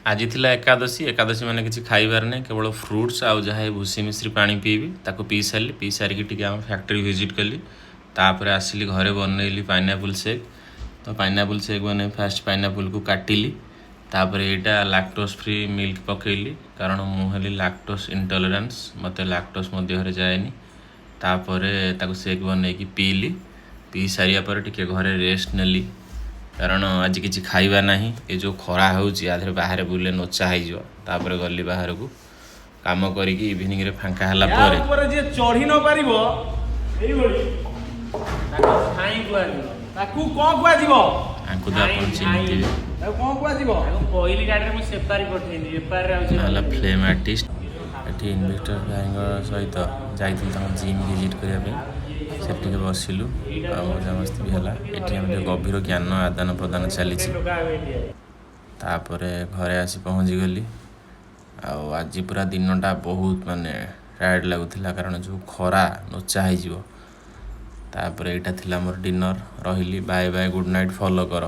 ଆଜି ଥିଲା ଏକାଦଶୀ। ଏକାଦଶୀ ମାନେ କିଛି ଖାଇବାର ନାହିଁ, କେବଳ ଫ୍ରୁଟ୍ସ ଆଉ ଯାହା ଏ ଭୁସି ମିଶ୍ରି ପାଣି ପିଇବି। ତାକୁ ପିଇ ସାରିଲି। ପିଇ ସାରିକି ଟିକେ ଆମ ଫ୍ୟାକ୍ଟ୍ରି ଭିଜିଟ୍ କଲି। ତାପରେ ଆସିଲି, ଘରେ ବନେଇଲି ପାଇନାପଲ୍ ସେକ୍। ତ ପାଇନାପଲ୍ ସେକ୍ ବନେଇ ଫାଷ୍ଟ ପାଇନାପଲ୍କୁ କାଟିଲି। ତାପରେ ଏଇଟା ଲାକ୍ଟୋସ୍ ଫ୍ରି ମିଲ୍କ ପକେଇଲି, କାରଣ ମୁଁ ହେଲି ଲାକ୍ଟୋସ୍ ଇନଟଲରାନ୍ସ, ମୋତେ ଲାକ୍ଟୋସ୍ ମୋ ଦେହରେ ଯାଏନି। ତାପରେ ତାକୁ ସେକ୍ ବନେଇକି ପିଇଲି। ପିଇ ସାରିବା ପରେ ଟିକେ ଘରେ ରେଷ୍ଟ ନେଲି, କାରଣ ଆଜି କିଛି ଖାଇବା ନାହିଁ। ଏ ଯେଉଁ ଖରା ହେଉଛି, ଆ ଦେହରେ ବାହାରେ ବୁଲିଲେ ନୋଚା ହେଇଯିବ। ତାପରେ ଗଲି ବାହାରକୁ, କାମ କରିକି ଇଭିନିଂରେ ଫାଙ୍କା ହେଲା ୟା ପରେ ଉପରେ ଯିଏ ଚଢି ନ ପାରିବ ଏଇଭଳି, ତାକୁ ଛାଇଁ କୁହାଯିବ। ତାକୁ କଣ କୁହାଯିବ? ଆଙ୍କୁ ତ ଆପଣ ଚିହ୍ନିଥିବେ। ତାକୁ କଣ କୁହାଯିବ? ତାକୁ ପହିଲି ଗାଡ଼ିରେ ମୁଁ ସେପାରି ପଠେଇନି, ଏପାରରେ ଆଉ ସେ ହେଲା ଫ୍ଲେମ୍ ଆର୍ଟିଷ୍ଟ। ଏଠି ଇନଭେଷ୍ଟର ଭାଇଙ୍କ ସହିତ ଯାଇଥିଲି ତାଙ୍କ ଜିମ୍ ଭିଜିଟ୍ କରିବା ପାଇଁ। ସେଠି ଟିକେ ବସିଲୁ ଆଉ ମଜାମସ୍ତି ବି ହେଲା। ଏଠି ଆମେ ଟିକେ ଗଭୀର ଜ୍ଞାନ ଆଦାନ ପ୍ରଦାନ ଚାଲିଛି। ଟୋକା ଏବେ ଏଠି। ତାପରେ ଘରେ ଆସି ପହଞ୍ଚିଗଲି। ଆଉ ଆଜି ପୁରା ଦିନଟା ବହୁତ ମାନେ ଟାୟାର୍ଡ଼ ଲାଗୁଥିଲା, କାରଣ ଯେଉଁ ଖରା, ନୋଚା ହେଇଯିବ। ତାପରେ ଏଇଟା ଥିଲା ମୋର ଡିନର୍। ରହିଲି, bye bye, good night. Follow କର।